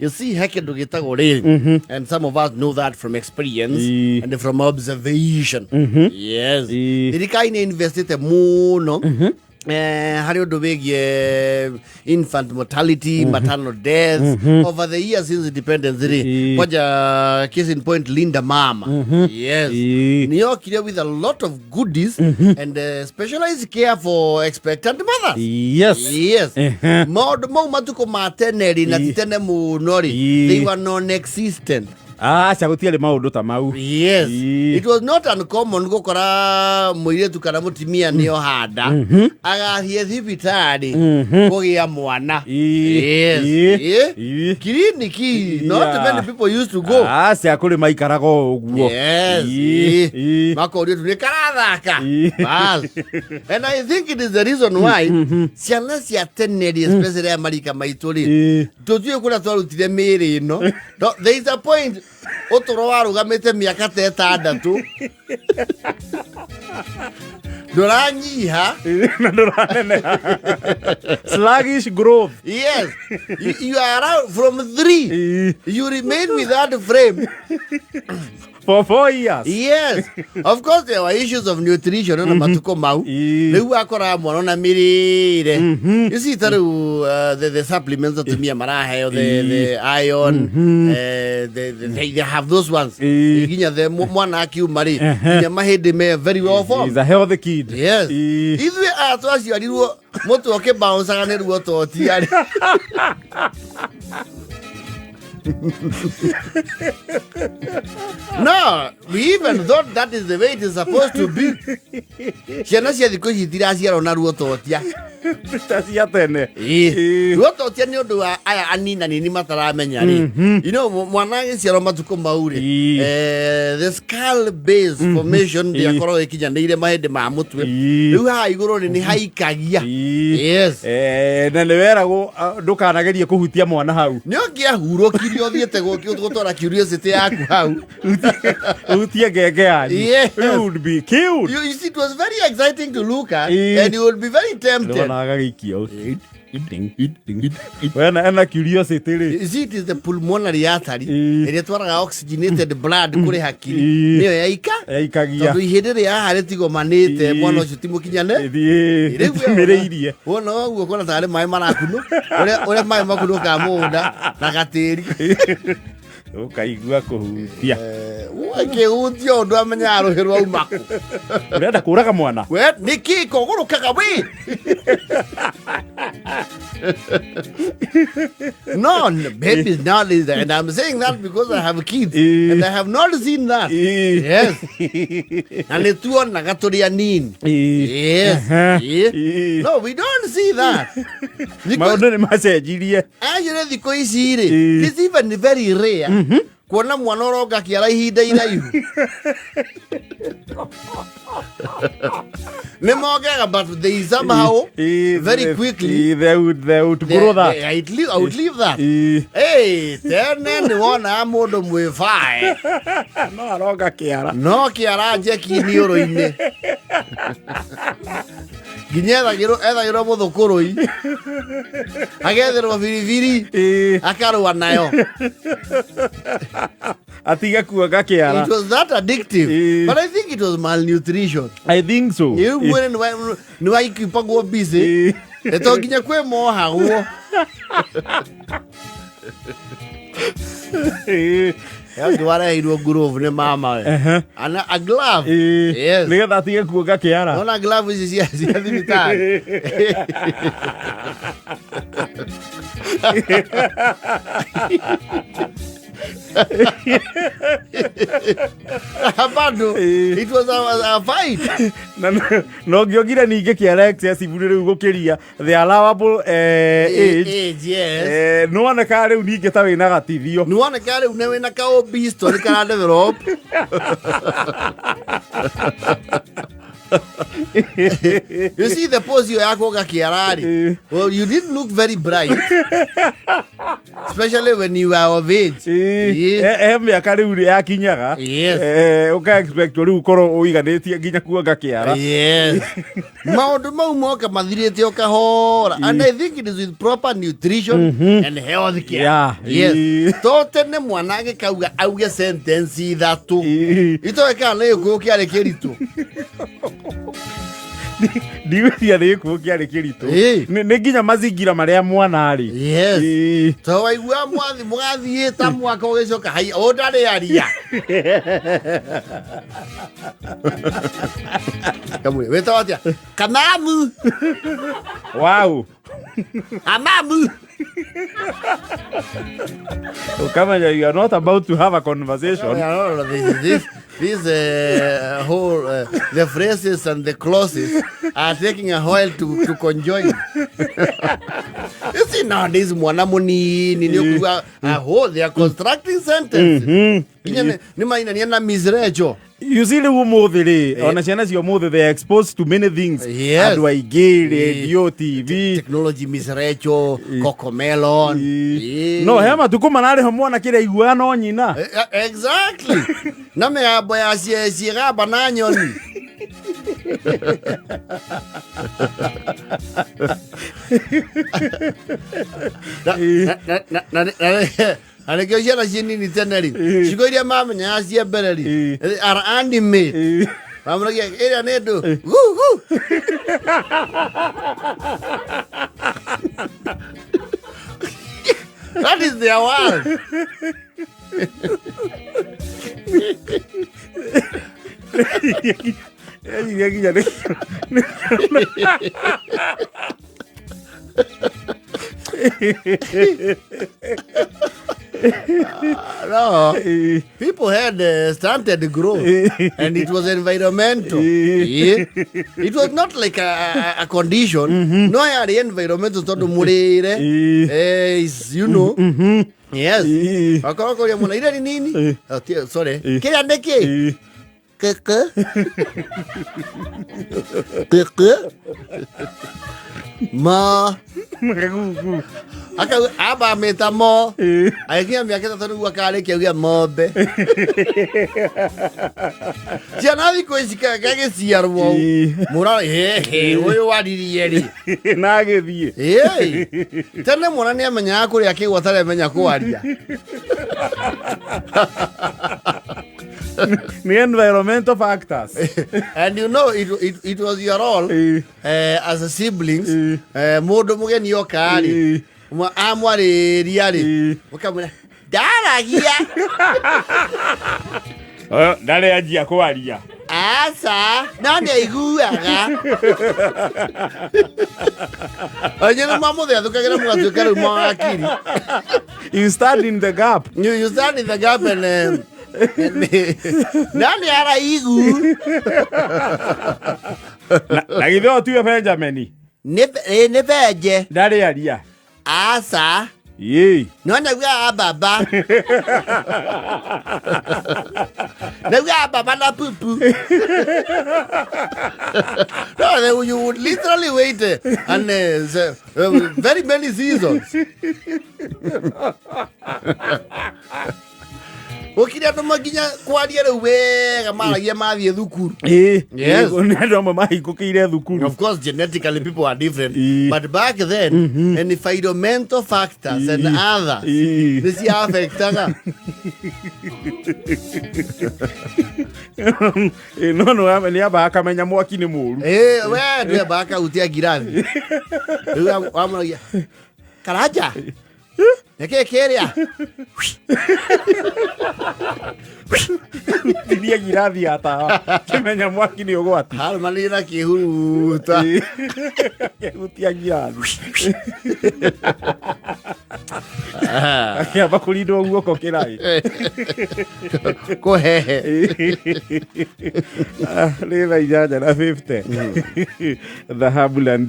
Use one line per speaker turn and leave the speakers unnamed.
You see, he kĩndũ gĩtagwo rĩrĩ, and some of us know that from experience and from observation. Yes. Thirikari nĩ investite mũno harĩ ũndũ wĩgiĩ infant mortality, maternal deaths over the years since independence rĩ. Kwanja, case in point, Linda Mama, yes, nĩyokire with a lot of goodies and specialized care for expectant mothers. Yes. Maũndũ mau matukũ ma tene rĩ, na ti tene mũno rĩ, they were non-existent.
Aca, gũtiarĩ maũndũ ta mau.
It was not uncommon gũkora mũirĩtu kana mũtumia nĩ ohanda agathiĩ thibitarĩ kũgĩa mwana. Kiriniki, not many people used to go.
Aca, kũrĩ maikaraga o ũguo.
Makorio tu nĩ karathaka. Bas. And I think it is the reason why ciana cia tene rĩ, especially aya marika maitũ rĩ, tũtiũĩ kũrĩa twarutire mĩĩrĩ ĩno. No, there is a point ũtũro warũgamĩte mĩaka ta 6, ndũranyiha.
Na ndũraneneha, sluggish growth.
Yes, you are around from 3, you remain with that frame
for 4 years.
Yes, of course there were issues of nutrition na matuko mau. Rĩu akoraga mwana ona mĩrĩre, you see, ta rĩu the supplements atumia maraheo, the iron, they have those ones. Nginya the mwana akiuma rĩ, nginya mahĩndĩ me very well formed.
He's a healthy kid.
Ithuĩ aya twaciarirwo mũtwe ũkĩbouncaga nĩ ruo totiarĩ. No, we even thought that is the way it is supposed to be. Ciana cia thikũ ici itiraciarwo na ruo totia.
Ta cia tene.
Ruo totia nĩ ũndũ wa aya aninanini mataramenya rĩ. Mwana agĩciarwo matukũ mau rĩ, the skull base formation ndĩakorwo ĩkinyanĩire, mahĩndĩ ma mũtwe. Rĩu haha igũrũ rĩ, nĩ haikagia.
Na nĩ weragwo, ndũkanagerie kũhutia mwana hau.
Nĩ ũngĩahurũkirie ũthiĩte gũtwara curiosity yaku hau.
Ũhutie ngenge yanyu. You would be killed.
You see, it was very exciting to look at, and you would be very tempted.
Ndĩrona agagĩikia wena ena curiosity rĩ.
You see, it is the pulmonary artery ĩrĩa ĩtwaraga oxygenated blood kũrĩ hakiri, nĩyo yaika
yaikagia.
Tondũ ihĩndĩ rĩa haha rĩtigomanĩte, mwana ũcio ti mũkinyane.
Ĩthiĩ ĩmĩrĩirie.
Wona ũguo kuona tarĩ maĩ marakunũ, ũrĩa maĩ makunũkaga mũgũnda na gatĩri.
Ũkaigua kũhutia.
Ũkĩhutia ũndũ amenyaga rũhĩ rwauma kũ.
Ũrenda kũraga mwana.
We nĩkĩ kogũrũkaga wĩ no babies nowadays, and I'm saying that because I have kids and I have not seen that. Yes, na nĩ tuonaga tũrĩ anini. Yes. No, we don't see that.
Maũndũ nĩ macenjirie.
Actually, thikũ ici rĩ, it's even very rare kuona mwana ũronga kĩara ihinda iraihu. Nĩ mongaga, but they somehow very quickly
They would grow that.
They outlive that. Hey, tene nĩ wonaga mũndũ mwĩbae
No aronga kĩara.
No kĩara njeki niũrũ-inĩ, nginya ethagĩrwo mũthũkũrũi, agetherwo biribiri, akarũa nayo.
Atige kuonga kĩara.
It was that addictive. But I think it was malnutrition.
I think so.
Rĩu mwĩrĩ nĩ waikipagwo busy. To nginya kwĩ mohagwo. Ũngĩ wareheirwo glove nĩ mama we. Ana a glove. Yes.
Nĩgetha atige kuonga kĩara.
Nona glove ici cia thibitarĩ. Bado it was a fight.
Na no ngĩongire ningĩ kĩara excessive rĩu gũkĩria the allowable age.
Age, yes.
Nĩwonekaga rĩu ningĩ ta wĩna gatithio.
Nĩwoneka rĩu nĩ wĩna ka obese nĩ kara develop. You see the pose ĩyo ya kuonga kĩara rĩ, well, you didn't look very bright, especially when you are of age.
He mĩaka rĩu yakinyaga. Ũka expect rĩu ũkorwo ũiganĩtie nginya kuonga kĩara.
Yes, maũndũ mau moka mathirĩte o kahora, and I think it is with proper nutrition and health care. Yes. To tene mwana agĩkauga auge sentence ithatũ, itoĩ kana nĩ gĩkũyũ kĩarĩ kĩritũ.
Ndigwĩciria nĩ gĩkuũ kĩarĩ kĩritũ. Nĩ nginya mazingira marĩa mwana arĩ.
To waigua mwathi mũgathiĩ ta mwaka ũgĩcoka hai o ndarĩ aria. Kamwe wĩtagwo atĩa? Kamamu.
Wow.
Amamu.
Ũkamenya you are not about to have a conversation.
Yeah, no, this whole the phrases and the clauses are taking a while to conjoin. You see, nowadays mwana munini ni ukuga a whole, they are constructing sentences. Nginya nĩ mainania na Miss Rachel.
You see, rĩu ũmũthĩ rĩ, ona ciana cia ũmũthĩ, they are exposed to many things. Andũ aingĩ, radio, TV.
Technology, Miss Rachel, Cocomelon.
No he matukũ mararĩho mwana kĩrĩa aiguaga no nyina.
Exactly. Na mĩgambo ya ciĩgamba na nyoni. Na nĩkĩo ciana ciĩ nini tene rĩ, ciugo iria mamenyaga cia mbere rĩ are animate. Mamũragia ĩrĩa nĩ ndũ gu gu. That is their world.
Iria nginya
No, people had stunted growth and it was environmental. Yeah. It was not like a condition. No, yarĩ environmental tondũ mũrĩre is, yes. Akorwo kũrĩa mũno ire ni nini? Oh, sorry. Kĩrĩa nĩ kĩ? Kĩkĩ. Kĩkĩ. Ma.
Gugu.
Aka amba mĩta mo. Agĩkinya mĩaka 3 nĩguo akarĩkia auge mombe. Ciana thikũ ici gagĩciarwo mũra hehe ũyũ waririe rĩ.
Na agĩthiĩ.
Ĩĩ. Tene mwana nĩ amenyaga kũrĩa kĩgwa ataremenya kwaria.
Nĩ environmental factors.
And you know it was your role as a siblings, mũndũ mũgeni oka rĩ, amwarĩria rĩ, ũkamwĩra ndaragia.
Ndarĩ anjia kwaria.
Aca, no nĩ aiguaga. Onye nĩ mamũthethũkagĩra mũgatuĩka rĩu mawakiri.
You stand in the gap.
You stand in the gap and no nĩ araigu.
Na githĩ o tiwe Benjamin?
Nĩ Benje.
Ndarĩ aria.
Aca. No naugaga baba. Naugaga baba na pupu. No, you would literally wait and very many seasons. Gũkire andũ makinya kwaria rĩu wega maragia mathiĩ thukuru. Yes.
Nĩ andũ amwe mahingũkĩire thukuru.
Of course, genetically people are different. But back then, environmental factors and others, nĩ ciaffectaga.
No nĩ amba akamenya mwaki nĩ mũru.
We ndwemba akahutia ngirathi. Rĩu wamũragia karanja nĩkĩ kĩrĩa?
Tinia ngirathi ya tawa kĩmenya mwaki nĩ ũgwati.
Harũmanĩrie na kĩhuruta.
Kĩhutia ngirathi akĩamba kũrindwo guoko kĩraĩ.
Kũhehe.
Nĩ thaa 8:50 Dhahabu Land.